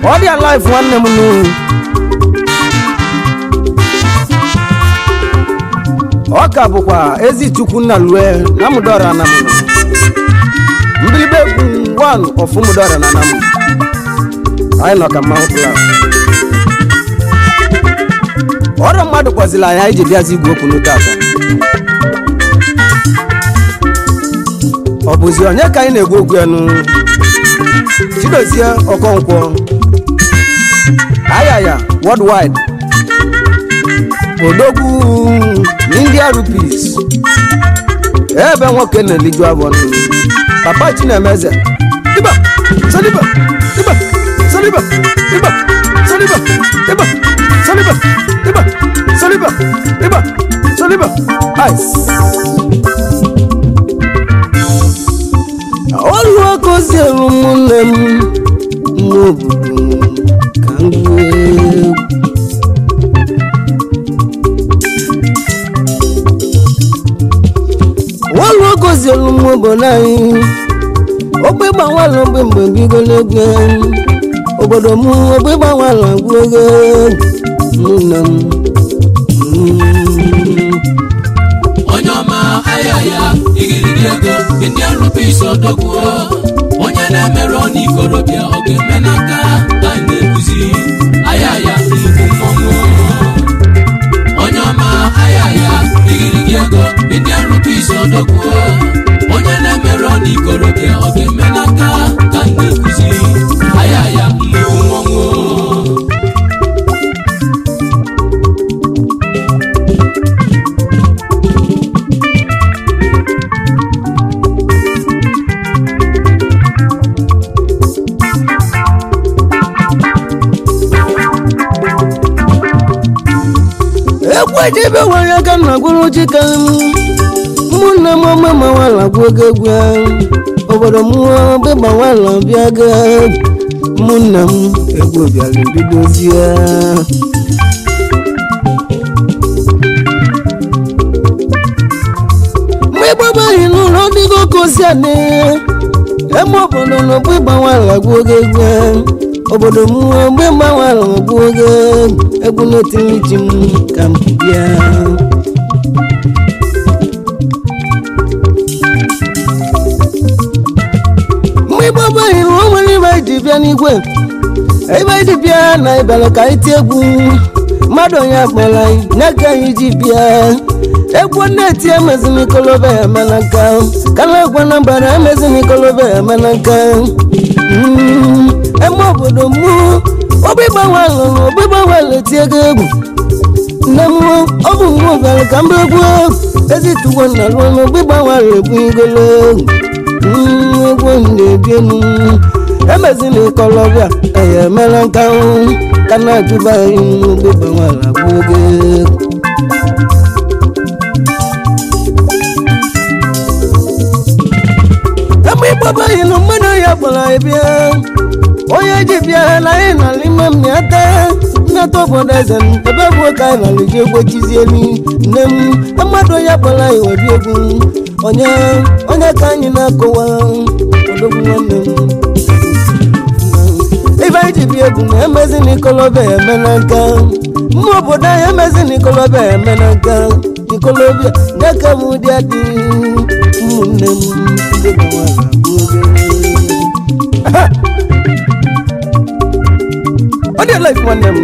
Ọ dị alive nwanne m nụ. Ọ ka bụkwa ezi Chukwu nna lue na mụdọra na mụ. Mbilibe egwu one of mụdọra na namụ. Anyị nọ ka mmanwụ pụla. Ọrụ mmadụ kwazila anyị anyị ji bịazi igwe okwu n'ụtata. Ọ bụzi onye ka anyị na-egwu okwu enu? Chidozie Okonkwo. Ayaya worldwide. Odogwu India rupees. Ebe nwoke na-eliju abụọ nnu. Papa Chinemeze. Iba, saliba, iba, saliba, iba, saliba, iba, saliba, iba, saliba, iba, saliba, ice. Olu okozielu ụmụnne m n'obodo ka m gụọ egwu. Olu okozielu m obodo anyị, ogbe gbanwala ogbe mgbe bigolo egwu. Obodo m ogbe gbanwala gwụ ego nne m. Onye ọma ayaya igirigi ego Indian rupees odogwu onye na-emerụ n'ikorobịa ọ ga-eme n'aka ka anyị na-ekuzi ayaya nnukwu mmọnwụ. Onye ọma ayaya igirigi ego Indian rupees odogwu onye na-emerụ n'ikorobịa ọ ga-eme n'aka ka anyị na-ekuzi ayaya nnukwu mmọnwụ. Egwu ejebe nwere aka na gwụrụ chika mụ na m ọma ma nwala gwuo egwu. Obodo m ogbe gbanwala bịa ga mụ na m egwu bịara bidozie. Mgbe ịgbabaghị n'ụlọ dịgo kosi adị eme obodo na ogbe gbanwala gwuo egwu. Obodo m ogbe gbanwala gwuo egwu na-etiri ji m ka m bịa. Mgbe ịgbabaghị o nwere ibe ji bịa n'igwe, ebe ji bịa na ịbịara ka anyị tie egwu. Mmadụ onye akpọrọ anyị n'aka anyị ji bịa. Egwu na-eti emezinikolobịa eme na nka kala egwu na mbara emezinikolobịa eme na nka. Eme obodo m ogbe gbanwala ogbe gbanwala tie ego egwu. Nne m ọ bụ nwa bịara ka m bịa egwu ezi tugbo na lụọ n'ogbe gbanwala egwu igolo egwu na-ebi enu emezinikolobịa eya emela nka ka na-ajụba anyị ogbe gbanwala bụ oge. Eme ịgbabaghị na mmadụ ya kpọrọ anyị bịa, onye ji bịa na anyị nara ime mmịata mmịata obodo eze m ebe bụ ka anyị nara ji egwu echizieli. Nne m mmadụ ya kpọrọ anyị wee bịa egwu onye onye ka anyị na-akọwa odogwu nwanne m. Ibe anyị ji bịa egwu na emezi n'ikolobịa eme na nka mma obodo anyị emezi n'ikolobịa eme na nka ikolobịa n'aka m ụdị adị ụmụnne m ndị gbanwala bụ oge. Ọ dị life nwanne m.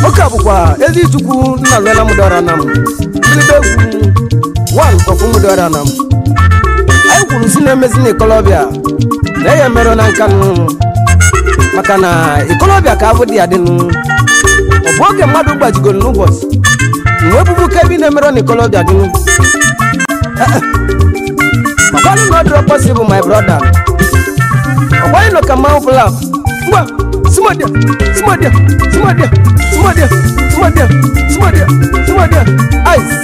Oke bụkwa ezi Chukwu nna lụela mụdọra na m mbilibe egwu one of mụdọra na m. Anyị kwuru si na-emezi n'ikolobịa na ya emerụ na nka nụ maka na ikolobịa ka abụ dị adịnụ. Ọ bụ oge mmadụ gbajigoro n'ụbọchị mgbe ebubu kebi na-emerụ n'ikolobịa dịnụ. Makwanụ na ọ dịrọ possible my brother. Ọgbanyị nọ ka mmanwụ pụla ngwa simodia simodia simodia simodia simodia simodia simodia ice.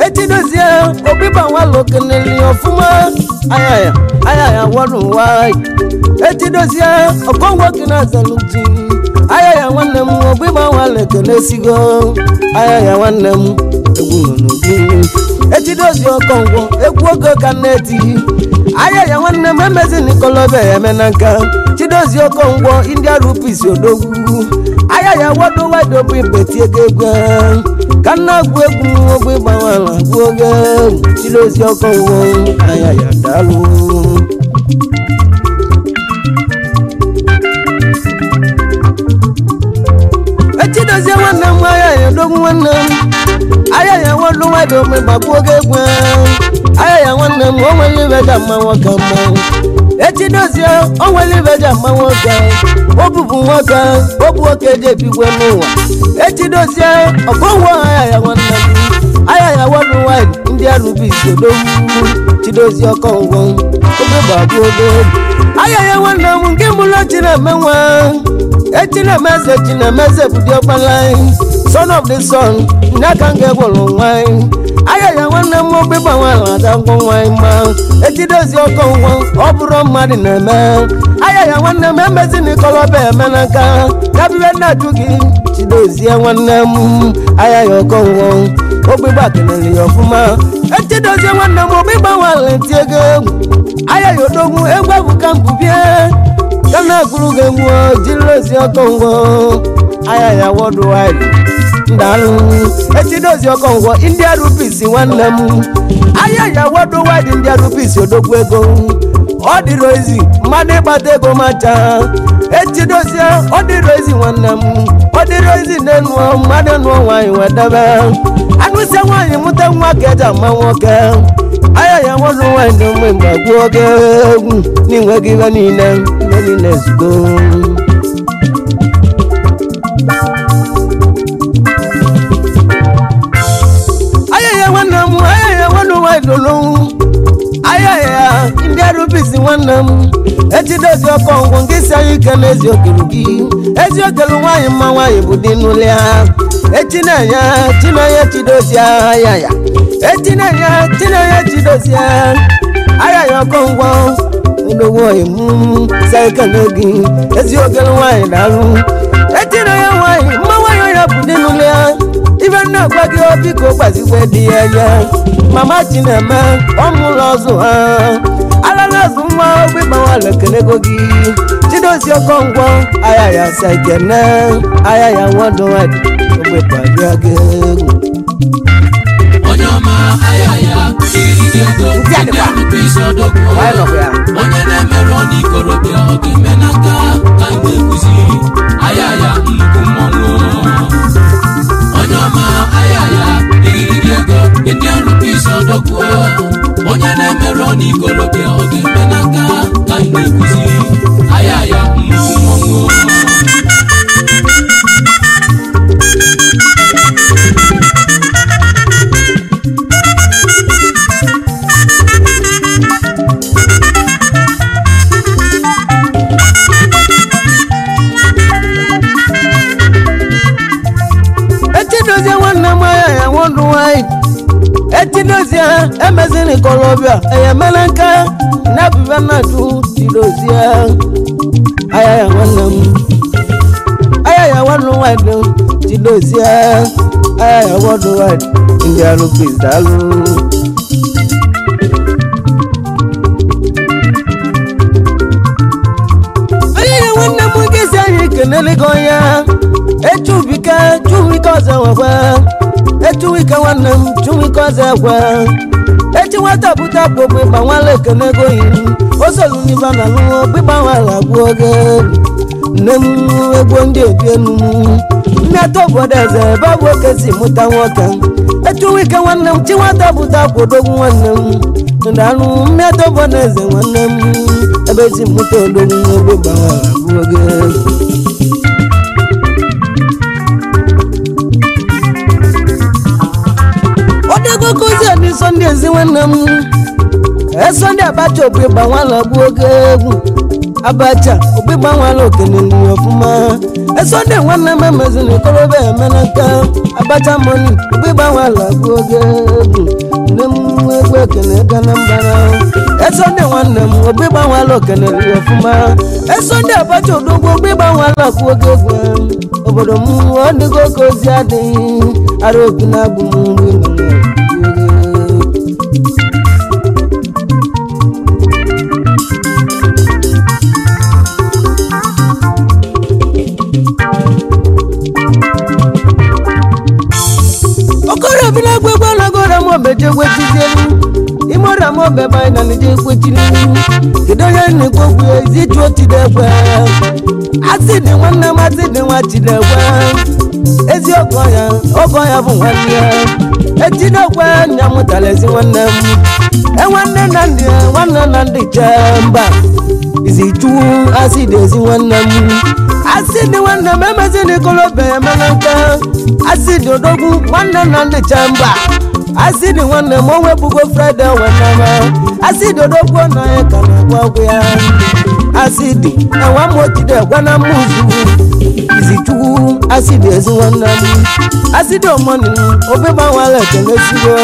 Echidozie obi gbanwala okeneli ọfụma ayaya ayaya wọrụ nwanyị. Echidozie Okonkwo gị na-azaluchi ayaya nwanne m ogbe gbanwala ekenesigo ayaya nwanne m egwu nọ n'obi. Echidozie Okonkwo egwu oge ka na-eti aya ya nwanne m emezi n'ikolobịa ya eme na nka Chidozie Okonkwo India rupees odogwu aya ya wado wado bụ ibeti ego egwu ka nna agwụ egwu ogbe ịgbanwala agwụ oge Chidozie Okonkwo aya ya daalụ. Echidozie nwanne m aya ya odogwu nwanne m aya ya wado wado bụ ịgbagbu oge egwu aya ya nwanne m o nwere ibe ja mma nwoke mmanwụ Echidozie o nwere ibe ja mma nwoke o bụbu nwoke o bụ oke ji ebigwe n'ụwa Echidozie Okonkwo aya ya nwanne m aya ya wado wide ndị arụbisi odogwu Chidozie Okonkwo oge gbagbu oge aya ya nwanne m nke mụrụ Chineme nwa Echinemeze Chinemeze bụ diọkpala son of the sun n'aka nga gwụrụ nwanyị aya ya nwanne m ogbe gbanwere ada ngwọ nwanyị ma Echidozie Okonkwo ọ bụrụ mmadụ na-eme aya ya nwanne m emezi n'ikolobịa eme na nka ya bibe nna-ajụ gị Chidozie nwanne m aya ya Okonkwo ogbigba kelere ya ọfụma Echidozie nwanne m ogbe gbanwere ntị ego egwu aya ya odogwu egwu abụka mbubie ka na-agụrụ gị egwu Chidozie Okonkwo aya ya worldwide ndalụ Echidozie Okonkwo India rupees nwanne m aya ya worldwide India rupees odogwu ego ọ dịrị ezi mmadụ ịgbata ego macha Echidozie ọ dịrị ezi nwanne m ọ dịrị ezi na-enu mmadụ nụọ nwaanyị wedebe anụsịa nwaanyị mụta nwa ka eji ama nwoke aya ya worldwide dị mgbe mgbe gwuo oge egwu n'inwe gị ibe niile ibe niile ezugo. Aya ya nwanne m aya ya worldwide lolu aya ya India rupees nwanne m Echidozie Okonkwo nke si anyị ike na ezi okelu gị ezi okelu nwaanyị mma nwaanyị bụ di n'ụlọ ya Echinenye Chinenye Chidozie aya ya Echinenye Chinenye Chidozie aya ya Okonkwo odogwu oyi m si ike n'oge ezi okelu nwaanyị na-alụ Echinenye nwaanyị mma nwaanyị ya bụ di n'ụlọ ya ibe nna gwa gị obi ka ọ gbazikwe di ya anya mama Chineme ọmụlọ ọzụ ha alala azụ nwa ogbe gbanwere ekenego gị Chidozie Okonkwo aya ya sa ikene aya ya worldwide ogbe gbabịa gị egwu. Onye ọma aya ya igirigi ego Ndị a India dịkwa. rupees odogwu Anyị nọkwa ya. onye na-emerụ n'ikorobịa ọ ga-eme na nka ka anyị na-ekwuzi aya ya nnukwu mmọnwụ onye ọma aya ya igirigi ego India rupees odogwu onye na-emerụ n'ikorobịa ọ ga-eme na nka ka anyị na-ekwuzi aya ya nnukwu mmọnwụ. Echidozie nwanne m aya ya worldwide Echidozie emeziri ikolobịa eyemele nka na-ebibe na-ajụ Chidozie aya ya nwanne m aya ya worldwide Chidozie aya ya worldwide India rupees daalụ. Onye ya nwanne m nke si anyị kenele gị onye Echubike Chubike ọzọ nwekwe Echuwike nwanne m Chubike ọzọ ekwe echi nwata bute akpụkpọ ịgba nwala ekene goyi o solu n'ibe na lụọ gbịgba nwala gbuo oge nne m egwu ndị ebi enu mmịata obodo eze ebe ọ bụ oke si mụta nwoke Echuwike nwanne m chi nwata bute akpụdogwu nwanne m ndalụ mmịata obodo eze nwanne m ebe si mụta odogwu ogbe gbawara gbuo oge. Odego kozi adi Sunday ezi nwanne m Sunday Abacha ogbe gbanwala gbuo oge egwu Abacha ogbe gbanwala okenelu ọfụma Sunday nwanne m emeziri ikorobịa emena nka Abacha money ogbe gbanwala gbuo oge egwu nne m egwu ekene ga na mbara Sunday nwanne m ogbe gbanwala okenelu ọfụma Sunday Abacha odogwu ogbe gbanwala gbuo oge egwu obodo m ọ dịgo ka ozi adịghị ara obi na-abụ m nri mana na-ejegwe tizielu ime ọrịa ma ọbịa anyị na na-ejegwe tili kedu onye na-ekwu okwu ezi jụọ Chidekwe asị dị nwanne m asị dị nwa Chidekwe ezi ọgọ ya bụ nwanne ya Echidekwe nya mụtara ezi nwanne m nwanne na ndị nwanne na ndị chemba izichukwu asị dị ezi nwanne m asị dị nwanne m emezi n'ikolobịa emena nka asị dị odogwu nwanne na ndị chemba asị dị nwanne m o wepụgo Fraịde nwanne m asị dị odogwu na ya ka na-agwa ọgwụ ya asị dị enwe m Chidekwe na mmuzu izichukwu asị dị ezi nwanne m asị dị ọmọnị obi gbanwere ekele sigo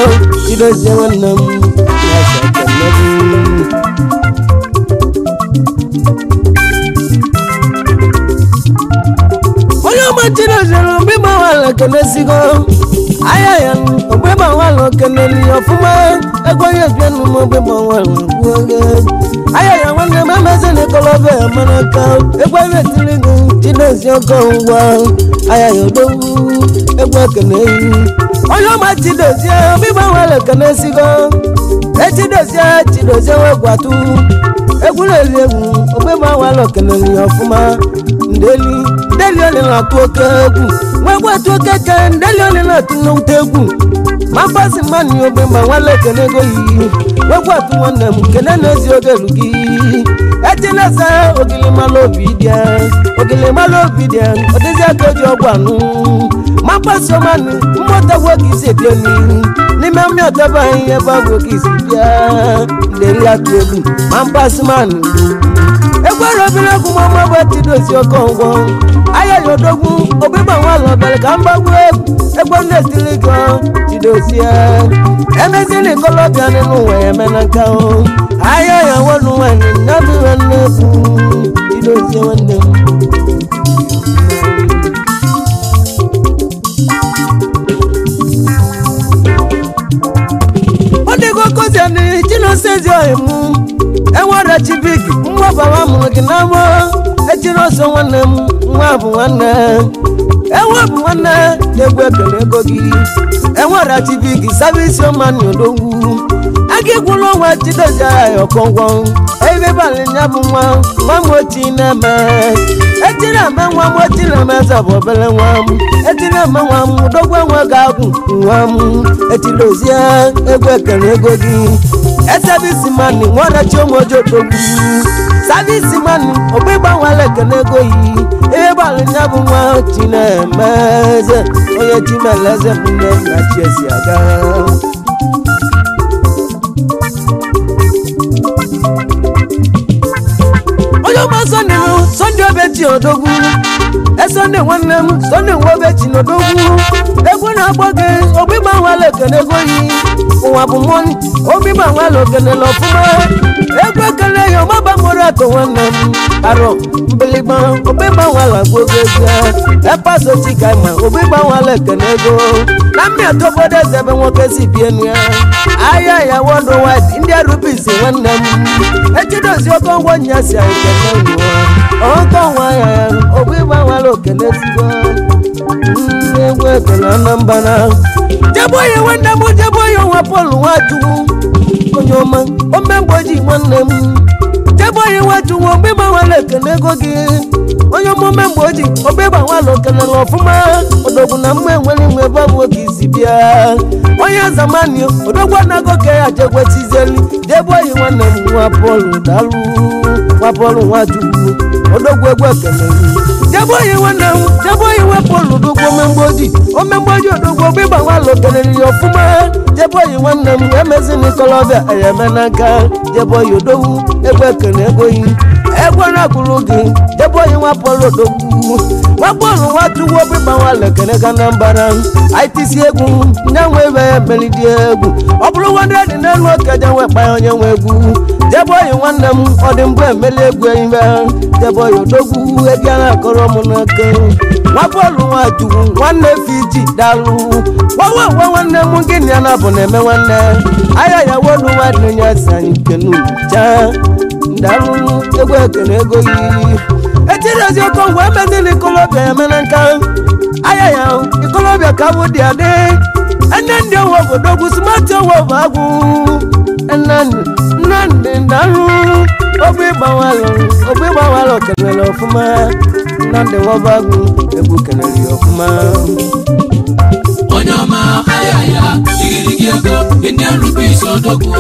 Chidozie nwanne m na-ese ekele gị. Onye ọma Chidozie obi gbanwere ekele sigo aya ya obi gbanwere ekele li ọfụma ego ya ebianụ m obi gbanwere gbuo oge aya ya nwanne m emezi n'ikolobịa ya mara aka egwu ebe etiri gị Chidozie Okonkwo aya ya odogwu egwu ekene eyi onye ọma Chidozie obi gbanwere ekene sigo Echidozie Chidozie wegwatụ egwu na-eli egwu obi gbanwere ekene ya ọfụma ndeli ndeli ole na-atụ oke egwu nwegwatụ oke ke ndeli ole na-atụ nnukwu egwu ma mkpasi mmanụ ogbe ma nwanne ekene ego yi wegwatụ nwanne m kene n'ezi oge elu gị echinasa ogilimala obi dị ogilimala obi dị ọ dịzi aka eji ọgwụ anụ ma mkpasi ọmanụ mmụta gwo ka isi ebie n'ihu n'ime mmiri ọtaba anyị ebe ahụ ka isi bịa ndeli atụ egwu ma mkpasi manụ egwere obere egwu ma ọma bụ Chidozie Okonkwo aya ya odogwu obi gbanwere obere ka mgbagwo egwu egwu na-etili gị Chidozie emeziri ikolobịa n'ụwa ya eme na nka aya ya nwere nwanyị nnabiwe nnegwu Chidozie nwanne m. Ọ dịgo koziani Chinosezi oyi m enwere chibik nwa baba mụrụ gị n'ama Echinoso nwanne m nwa bụ nwanne enwe bụ nwanne na-egwu ekele ego gị enwere chibik savisi ọmani odogwu aka igwụrụ onwe Chidozie ya Okonkwo ebebalị ya bụ nwa nwa m ochi na-eme echiri eme nwa m ochi na-eme eze bụ obere nwa m echiri eme nwa m odogwu enwe ga-agwụ nwa m Echidozie egwu ekele ego gị esavisi mani nwere chiomoji odogwu savisi mani ogbe gbanwere ekele ego yi ihe gbalị ya bụ nwa Chinemeze onye Chimeleze m nne na chi esi aga. Onye ọma Sọnde Obechi odogwu Sọnde nwanne m Sọnde nwa Obechi n'odogwu egwu na-agbọ gị ogbe gbanwere ekele ego yi ụwa bụ mmọnwụ obi gbanwere okele na ọfụma egwu ekele ya ọmaba mụrụ atọ nwanne m arọ mbiligba obi gbanwere agwa oge egwu epaso chika ma obi gbanwere ekele ego na mmịatụ obodo eze ebe nwoke si bie nu ya ahịa ya wọdụ wid ndị arụbisi nwanne m Echidozie Okonkwo nya si anyị kele Okonkwo ya obi gbanwere okele ezigbo egwu ekele Anambra jeboye nwanne m jeboye nwa Pọl Nwachukwu onye ọma omemgboji nwanne m jeboye Nwachukwu ogbe gbanwere ekele ego gị onye ọma omemgboji ogbe gbanwere okele na ọfụma odogwu na mma enwere inwe ebe bụ oge isi bịa onye zamani odogwu anago ka ya jegwetizeli jeboye nwanne m nwa Pọl dalụ nwa Pọl Nwachukwu odogwu egwu ekele jeboye nwanne m jeboye nwa Pọl odogwu omemgboji omemgboji odogwu ogbe gbanwere okelere ya ọfụma jeboye nwanne m emezi n'ikolobịa eme na nka jeboye odogwu egwu ekele egoyi egwu na-agụrụ gị jeboye nwa Pọl odogwu nwa Pọl Nwachukwu ogbe gbanwere ekele ga na mbara ITC egwu nye nwe ebe ya emelidi egwu ọ bụrụ nwanne dị n'elu okeje nwekpa ya onye nwe egwu jeboye nwanne m ọ dị mbụ emeli egwu ime jeboye odogwu ego a na-akọrọ m n'aka nwa Pọl Nwachukwu nwanne Fiji dalụ nwa nwa nwanne m gịnị ya na bụ na-eme nwanne aya ya wolu nwanne ya si anyị kenu cha ndalụ egwu ekene ego yi Echidozie Okonkwo emezili ikolobịa eme na nka aya ya ikolobịa ka bụ dị adị Nnamdi owo odogwu smart owo bụ agwụ Nnamdi ndalụ ogbe ịgbanwalụ kenere ọfụma Nnamdi nwọbagwụ egwu kenere ya ọfụma. Onye ọma ayaya igirigi ego Indian rupees odogwu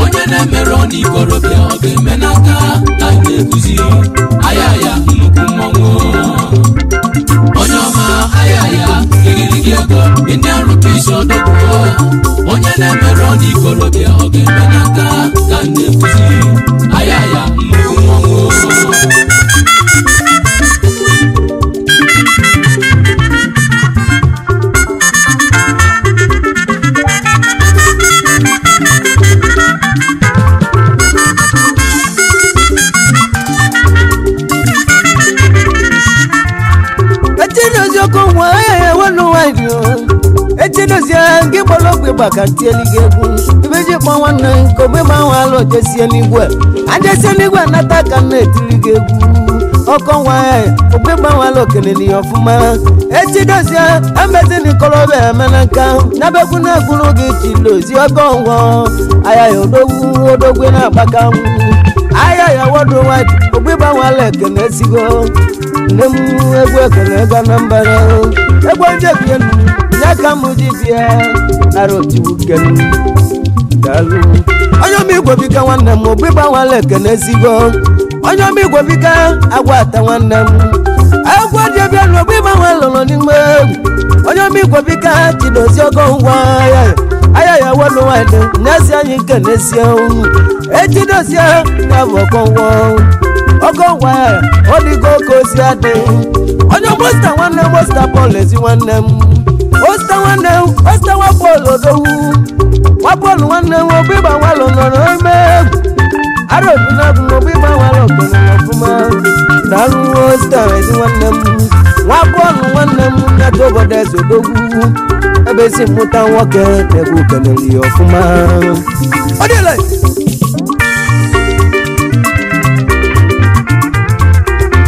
onye na-emerụ n'ikorobịa ọ ga-eme n'aka ka anyị na-eguzi ayaya nnukwu mmọnwụ. Onye ọma ayaya igirigi ego Indian rupees odogwu onye na-emerụ n'ikorobịa ọ ga-eme n'aka ka anyị na-eguzi ayaya nnukwu mmọnwụ. Echidozie gị gbara ogbe gbaka tieli gị egwu ibeji kpọ nwanne nke ogbe gbanwe alụ jesie n'igwe ajesie n'igwe anata ka m na-etiri gị egwu ọkọ nwa ya ogbe gbanwe alụ kelele ya ọfụma. Echidozie emezi n'ikorobịa emena nka nyabegwu na-egwuru gị chilozi ọkọ ngwọ aya ya odogwu odogwu na-agbaka aya ya wọdụ wide ogbe gbanwe alụ ekene esigo nne m egwu ekene ga na mbara egwu njebienu nyaka m ji bịa ara otiwu kenu daalụ. Onye ọma igwe bika nwanne m ogbe gbanwala ekene esigo onye ọma igwe bika agwa ata nwanne m agwa ji bịa na ogbe gbanwala nọ n'ime egwu onye ọma igwe bika chidozie ọgọ ngwa ya aya ya wọlụ nwanyị nyezi anyị kenesie echidozie ya bụ ọkọngwọ ọgọ ngwa ya ọ dịgo ka ozi adị. Onye mosta nwanne m mosta Paul ezi nwanne m osta nwanne m osta nwa Paul odogwu nwa Paul nwanne m ogbe gbanwalụ nọ n'ime egwu ara obinagụ m ogbe gbanwalụ kenere ọfụma daalụ osta ezi nwanne m nwa Paul nwanne m nyata obodo eze odogwu ebe esi mmụta nwoke na-egwu kenere ya ọfụma. Ọ dịla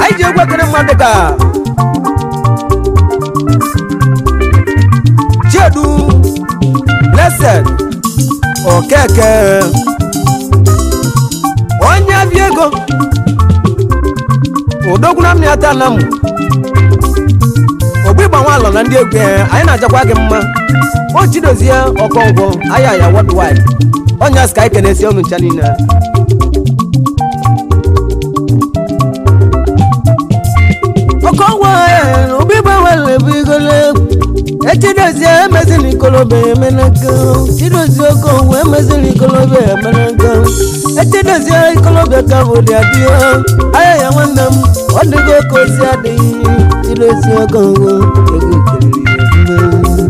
anyị ji egwu ekene mmadụ ka Chiedu Blessed Okeke onye abịa ego odogwu na mmịata na m ogbe ịgbanwe alọ na ndị egwu anyị na-ajakwa gị mma o Chidozie Ọkọngwọ aya ya worldwide onye asị ka anyị kenesie unu ncha niile. Ọkọngwọ ogbe ịgbanwe alọ ebu igolo egwu Echidozie emezili ikolobịa emenaka Chidozie Ọkọngwọ emezili ikolobịa emenaka Echidozie ikolobịa ka bụ dị adịọ aya ya nwanne m ọ dịgo ka ozi adịghị Chidozie Ọkọngwọ egwu kelere ya.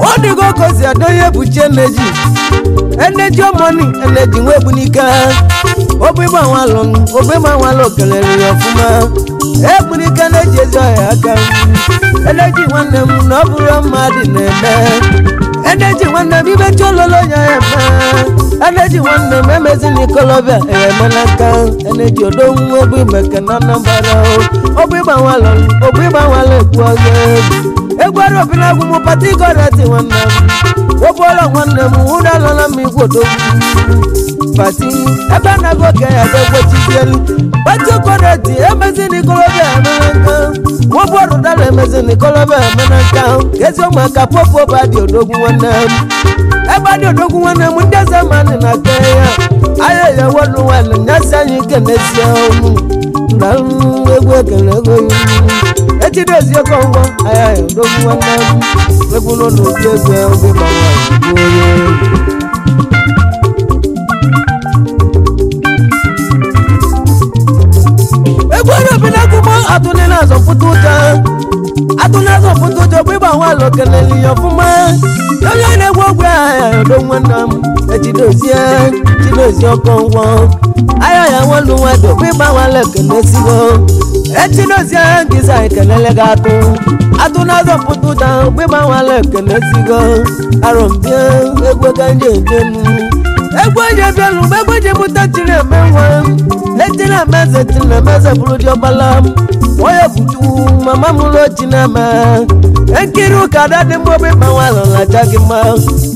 Ọ dịgo ka ozi adị onye bụ chi eneji eneji ọmọni eneji nwa egbunike ogbe gbanwalụ ogbe gbanwalụ kelere ya ọfụma egbunike na-eji ezi ọhịa aka eneji nwanne m na ọ bụrụ mmadụ na-eme eneji nwanne m ibe chololo ya eme eneji nwanne m emezili ikolobịa emela nka eneji odonwu ogbe imeke na Anambra ogbe gbanwalụ ogbe gbanwalụ ekwu ọzọ egwu egwu ara obinagwu m pati gọreti nwanne m obuola nwanne m ụdalala m igwe odogwu pati ebe na-agụ oke ya ga-egbochizielu pati okoreti emezili ikolobịa emela nka nwobuorụ dala emezili ikolobịa emela nka ka ezi ụmụaka popo badị odogwu nwanne m ebe dị odogwu nwanne m ndị eze mmanụ na-aka ya aya ya wọdụ nwanne nyasị anyị kenesie ọnụ na egwu ekele ego ya Echidozie Ọkọngwọ aya ya odogwu nwanne m egwu nọ n'obi egwu ogbe gbanwe onye egwu onye obinagụgbọ atụle na-azọpụta ụjọ atụle azọpụta ụjọ bụ ịgbanwe alụ kelele ya ọfụma onye na-egwu ogwe agha ya odo nwanne m Echidozie Chidozie Ọkọngwọ aya ya nwanne nwadị bụ ịgbanwe alụ ekele sigo Echidozie nkịza ekelele gị atụ atụ na-azọpụta ụjọ bụ ịgbanwe alụ ekele sigo arọmbie egwu ka nje ejenu Egwu onye bịalụ mgbe egwu ji mụta Chineme nwa Chineme Chineme bụrụ diọkpala onye bụ Chukwu mama mụrụ Chineme ekiri ụka dadị m obi ma nwa lọlacha gị mma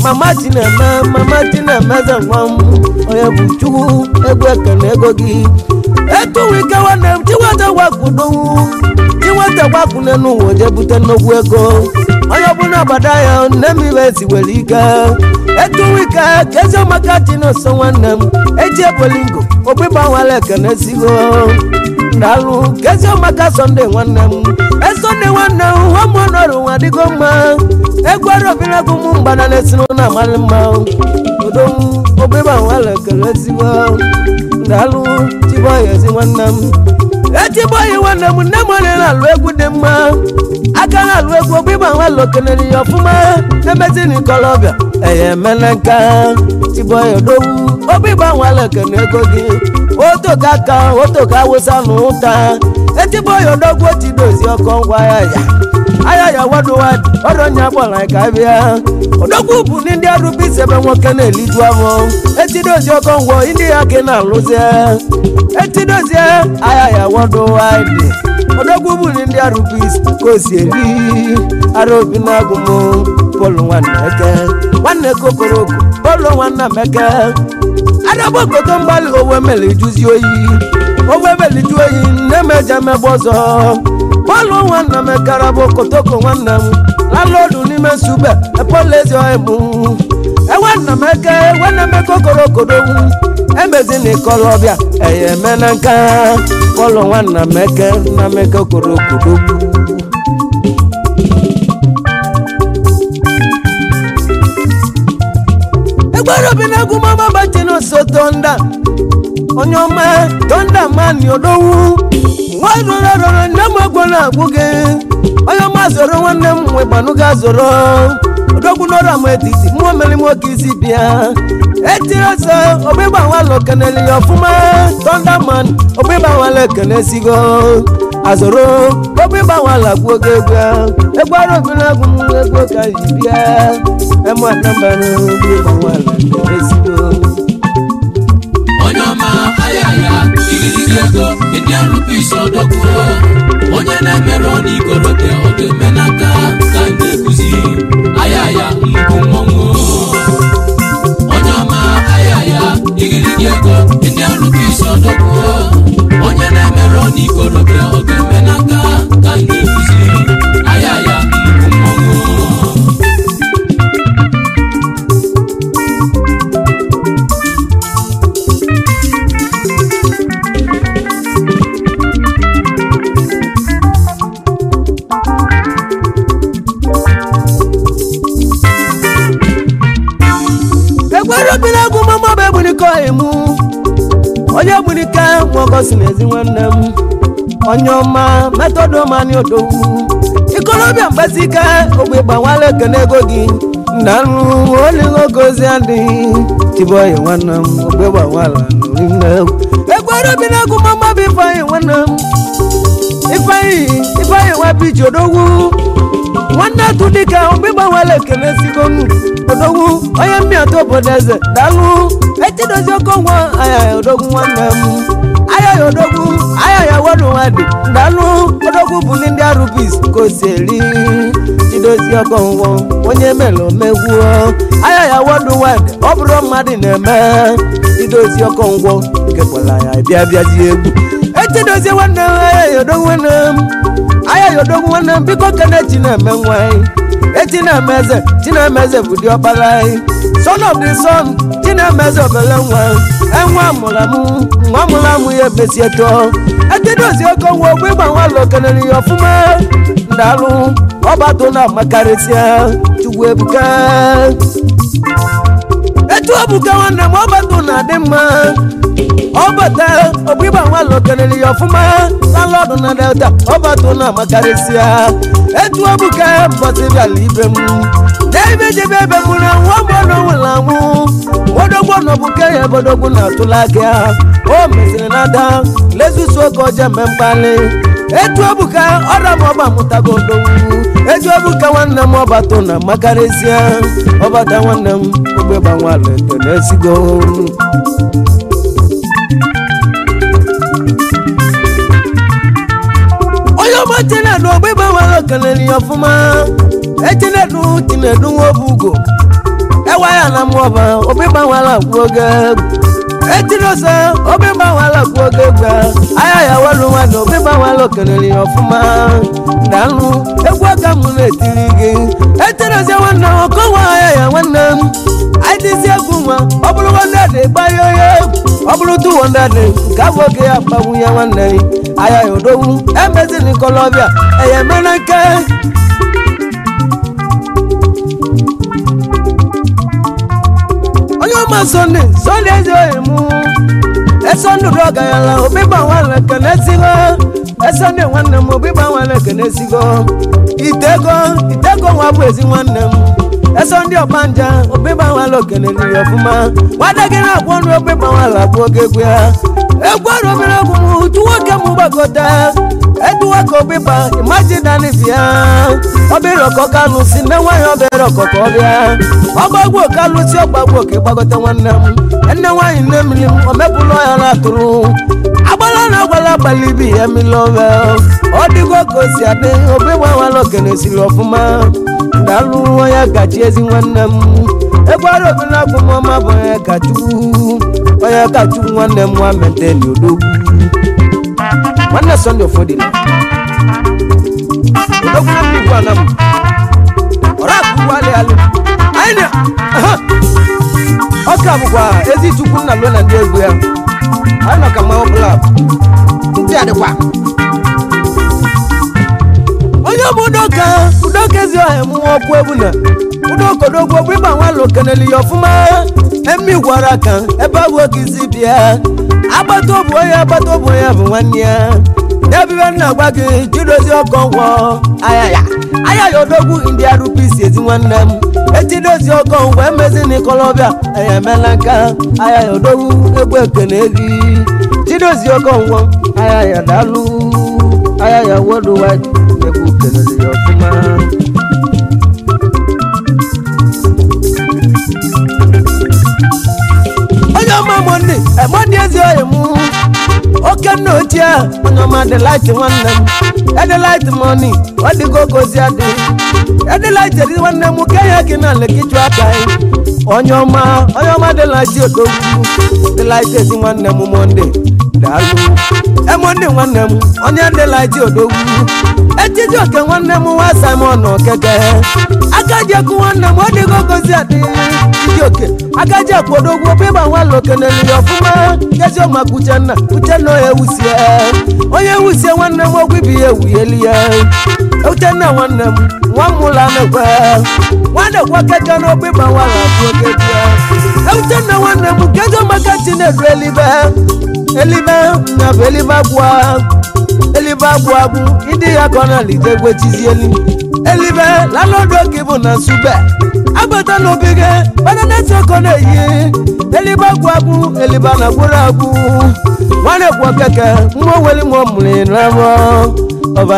mama Chineme mama Chineme nwa m onye bụ Chukwu egwu ekene ego gị etuwu ike nwanne m Chinweta gwakwudowu Chinweta gwakwune n'ụwa je bute nnukwu ego onye ọbụla gbada ya nne m ibe si were ike etuwu ike ka eziomaka Chinonso nwanne m eji ebolingo ogbigbanwala ekene sigo ndalụ ka eziomaka Sọnde nwanne m esonde nwanne m ụmụnọrụ nwa dịgo mma egwu arọbinago mụ mgbada na-esi n'ụlọ amalị mma odogwu ogbigbanwala ekene sigo ndalụ Chiboy ezi nwanne m Chiboy nwanne m nne m onye na-alụ egwu dị mma aka na-alụ egwu ogbigbanwala okenere ya ọfụma emezi n'ikolobịa eye emela nka Chiboy odogwu ogbigbanwala ekene ego gị otoka aka otoka awụsa na ụta Chiboy odogwu Chidozie ọkọ ngwa ya ya aya ya wadowa ọrụ onye agbọla ka bịa odogwu bụ ndị arụbisi ebe nwoke na-eliju afọ Chidozie ọkọ ngwọ ndị ya ka na-alụzie Chidozie aya ya wadowa dị odogwu bụ ndị arụbisi ka o si eri arobi na agụm Paul nwanne eke nwanne kokoroko Paul nwanne Emeka adagbokoto mgbalị owe mere juzi oyi owe mere ju oyi nne m eje megbe ọzọ Paul nwanne m ekara bụ kotoko nwanne m lalodu n'ime nsube epolezi ọmụ enwanne m eke nwanne m kokorokodogwu emezi na ikolobịa eye emena nka Paul nwanne m eke nna m kokorokodogwu egwerobinegwu mama Chinonso Tonda onye ọma Tonda mani odogwu nwa rọrọ rọrọ nne m ogwo na-agbụ gị onye ọma zoro nwanne m nwe gbanụga zoro odogwu n'ọrụ ama etiti mmụọ mere nwoke isi bịa etiri ọsọ ogbigbanwala okenele ya ọfụma Tonda man ogbigbanwala ekene sigo azoro ogbigbanwala gbuo gị egwu egwu arobinagwu m egwu ka ji bịa emu anambara ogbigbanwala ekene sigo onye ọma ayaya igirigi ego Indian rupees odogwu onye na-emerụ n'ikorobịa ọ ga-eme n'aka ka m na-ekuzi ayaya nnukwu mmọnwụ onye ọma ayaya igirigi ego Indian rupees odogwu onye na-emerụ n'ikorobịa ọ ga-eme n'aka ka m na-ekuzi ayaya nnukwu mmọnwụ. Egwerobinagwu mama bụ egburike ọyịmụ onye egburike nwogosi n'ezi nwanne m onye ọma metodomani odogwu ikolobịa mgbasike ogbe gbanwala ekene ego gị nna nrụ oligogozi adịghị Chiboy nwanne m ogbe gbanwala egwerobinagwu mama bụ Ifeanyị nwanne m Ifeanyị Ifeanyị nwa biji odogwu nwanne atụ dịka ogbe gbanwala ekene sigonu odogwu onye mmịata obodo eze daalụ Echidozie Okonkwo ayaya odogwu nwanne m ayaya odogwu ayaya wọdụwadị daalụ odogwu bụ ndị arụbis ka o si eri Chidozie Okonkwo onye mere omegwuo ayaya wọdụwadị ọ bụrụ mmadụ na-eme Chidozie Okonkwo kekwala ya bịa bịazie egwu Echidozie nwanne m ayaya odogwu nwanne m ayaya odogwu nwanne m biko kene Chineme nwa anyị Chineme Chineme bụ diọkpara anyị son of the son Chineme obele nwa enwe amụrụ amụ nwa mụrụ amụ ya emesie tụọ Echidozie Okonkwo ogbe ịgbanwala okenere ya ọfụma ndalụ ọbatụ na amakarịsịa Chukwu ebuka etu ebuka nwanne m ọbatụ na-adị mma Ọbata ọgbịgba nwalụ kelere ya ọfụma landlọdụ na Delta ọbata na amakarịsịa etu obuka mbọsị bịala ibe m n'ebe jebe ebe m na nwa ọgbọnọ nwụrụ anwụ odogwu nọbụke ya ebodogwu na-atụla aka o mesịrị n'ada lezusu oke ọjọọ mme mkpali etu obuka ọra m ọgba mụtago odogwu etu obuka nwanne m ọbata na amakarịsịa ọbata nwanne m ogbegba nwalụ ekene esigo. Onye ọma Chinedu ọgbịgba nwalụ kelere ya ọfụma echinedu Chinedu nwobugo ewa ya na mụọba ọgbịgba nwalụ akwụ oge etirosa ọgbịgba nwalụ akwụ oge gba aya ya welu nwanne ọgbịgba nwalụ kelere ya ọfụma daalụ egwu aka m na-etiri gị etirosa nwanne m ọkọwa aya ya nwanne m aịdịzi egwu nwa ọ bụrụ 100 gbanye onye ọ bụrụ 200 nke abụ oge ya akpagbu ya nwanne aya ya odogwu emeziri kọlọbịa eya emere nke onye ọma Sọnde Sọnde ezi oyi mụ esondụrụ ọgayala obiba nwanne kene esigo esonde nwanne m obiba nwanne kene esigo itego itego nwa bụ ezi nwanne m esonde ọgbanja obiba nwanne okene riri ọfụma nwanne gị na-akwụ ọnụ obiba nwanne akwụ oge egwu ya egwu ọrụ obere egwu m utu nwoke m gbakọta eduwa ka obiba imajinani bịa obere ọkọ kalụsi nne nwaanyị obere ọkọ ka ọ bịa ọgbagwo kalụsi ọgbagwo ka ịgbagọta nwanne m nne nwaanyị nne mmiri m o mepụla ya na-atụrụ agbala na agwala abalị ibi ya mmiri ove ọ dịgo ka o si adị obi gbanwala okene siri ọfụma daalụ onye gachi ezi nwanne m egwu ọrụ obi na-agwụ m ọma bụ onye kachukwu onye kachukwu nwanne m nwa menteni odogwu nwanne Sọnde Ofodile odogwu na mmigwe anam ọrụ akụkụ alị alị anyị na ọka bụkwa ezi chukwu nna lụọ na ndị egwu ya anyị nọ ka mmanwụ bụla ntị adịkwa onye bụ udoka udoka ezi ọhịa mụnwa ọkụ egwu na udokodogwu bụ ịgba nwalụ keneli ya ọfụma emi gwara aka ebe ahụ oge isi bịa agbata obu onye agbata obu onye bụ nwanne ya n'ebibe nna gwa gị chidozie ọkọ ngwọ ayaya ayaya odogwu ndị arụpisi ezi nwanne m echidozie ọkọ ngwọ emezi n'ịkọlọbịa aya emela nka ayaya odogwu egwu ekene gị chidozie ọkọ ngwọ ayaya daalụ ayaya worldwide egwu kelere ya ọfụma. Onye ọma Mọnde Mọnde ezi oyi mụ oke nna ochie onye ọma delight nwanne m edelight money ọ dịgo gozi adị edelight edi nwanne m ke ya gị na lekichu aka onye ọma delight odogwu delight ezi nwanne m Mọnde daalụ Mọnde nwanne m onye delight odogwu etiji oke nwanne m nwa Simon Okeke akaji ekwu nwanne m ọ dịgo gozi adị oke agaji akpọdogwu ọbịba nwalụ okenelu ya ọfụma kezi ọmaka uchenna uchenna onye wusie onye wusie nwanne m ogwu ibi ya ewuyeli ya uchenna nwanne m nwa mụla mekwe nwanekwa keke na ọbịba nwalụ abụ oke ya uchenna nwanne m kezi ọmaka chinedu elibe elibe na bụ elibe agwụ elibe agwụ agwụ ịdị ya ka ọ na-alite egwechizieli elibe lalọdụ oge bụ na nsube agbata n'obi gị mana na-esi ọkọ na-eyi elibe agwụ agwụ elibe na gwụrụ agwụ nwanne kwuo keke nwa weli nwa mụrụ n'afọ ọba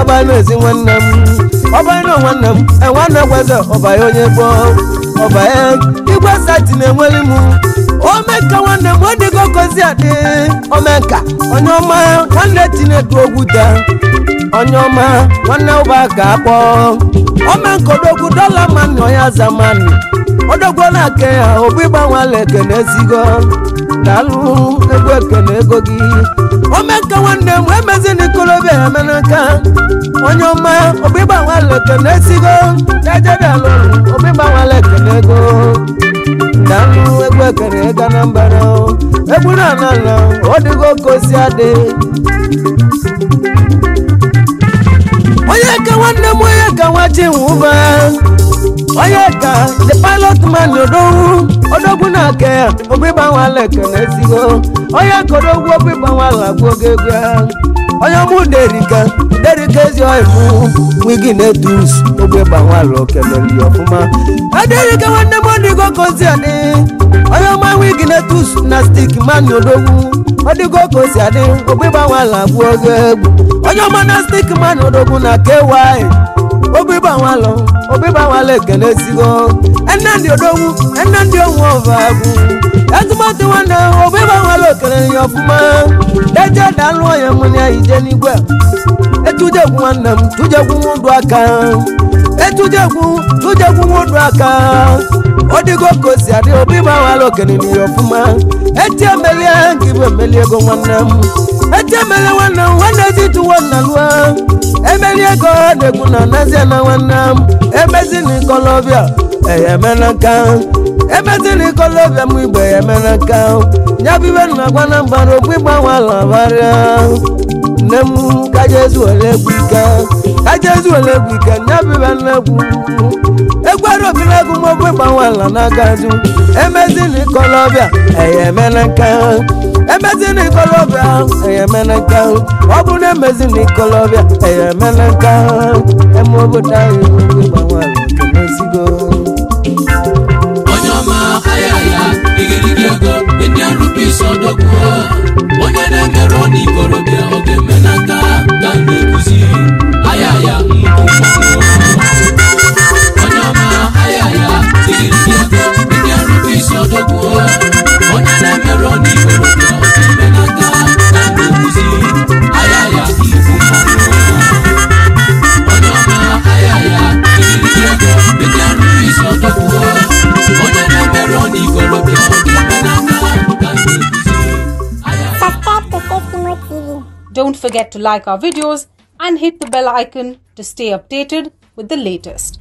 ọba na-ezi nwanne m ọba na nwanne m enwanne gweze ọba ya onye gboo ọba igwe sati na-enweli m omenka nwanne m ọ dịgo kozi adị omenka onye ọma nwanne Chinedu Ogwuta onye ọma nwanne ụba ka akpọ omenka odogwu dọla mmanụ onye azamanụ odogwu na-ake ya obi gbanwala ekene ezigo daalụ egwu ekene ego gị omenka nwanne m emezina ikolobịa ya menaka onye ọma obi gbanwala ekene ezigo jejedalụ obi gbanwala ekene ego daalụ egwu ekene ego Anambra egwu na anala ọ dịgo ka o si adị onye ka nwanne m onye ka nwa Chinwụba onye ka the pilot man odowu Odogwu na ake ogbe gbanwala ekene esigo onye kodogwu ogbe gbanwala gbuogo egwu ya onye ọmụ derike derike ezi ọhịmụ wigi na-etus ogbe gbanwala okeleli ọfụma aderike nwanne m ọdịgo kozi adị onye ọma wigi na-etus na stik mani odogwu ọdịgo kozi adị ogbe gbanwala gbuogo egwu onye ọma na stik mani odogwu na kewaị ogbe gbanwala ekene esigo ennamdi odogwu ennamdi onwe ọva agwụ ezigbote nwanne ogbe gbanwala okere ya ọfụma eje dalụ onye mụ ya ije n'igwe etujegwu nwanne m tujegwu nwụdụ aka etujegwu tujegwu nwụdụ aka ọdịgo ka o si adị obi gbanwala okere ya ọfụma eti emelie nke bụ emeli ego nwanne m eti emelie nwanne m nwanne ezituwo nna lụọ emeli ego na-ekwu na nazie na nwanne m emezi na ikolobịa eyemena nka emezi na ikolobịa m igbe eyemena nka nyabibe nna gwa na mba na okwu ịgbanwala barịa nne m kajezu ole egwu ike kajezu ole egwu ike nyabibe nnegwu egwara obilegwu m okwu ịgbanwala n'aka azụ emezi na ikolobịa eyemena nka emezi na ikolobịa eyemena nka ọ bụ na emezi na ikolobịa eyemena nka eme obodo anyị okwu ịgbanwala okenesigo. Onye ọma ayaya igirigi ego Indian rupees odogwu onye na-emerụ n'ikorobịa ọ ga-eme na nka ka m na-ekuzi ayaya nnukwu mmanwụ. Onye ọma ayaya igirigi ego Indian rupees odogwu onye na-emerụ n'ikorobịa ọ ga-eme na nka ka m na-ekuzi ayaya nnukwu mmanwụ. Onye ọma ayaya igirigi ego Indian rupees odogwu onye na-emerụ n'ikorobịa ọ ga-eme na nka ka m na-ekuzi ayaya. Subscribe to Safety Mode TV. Don't forget to like our videos and hit the bell icon to stay updated with the latest.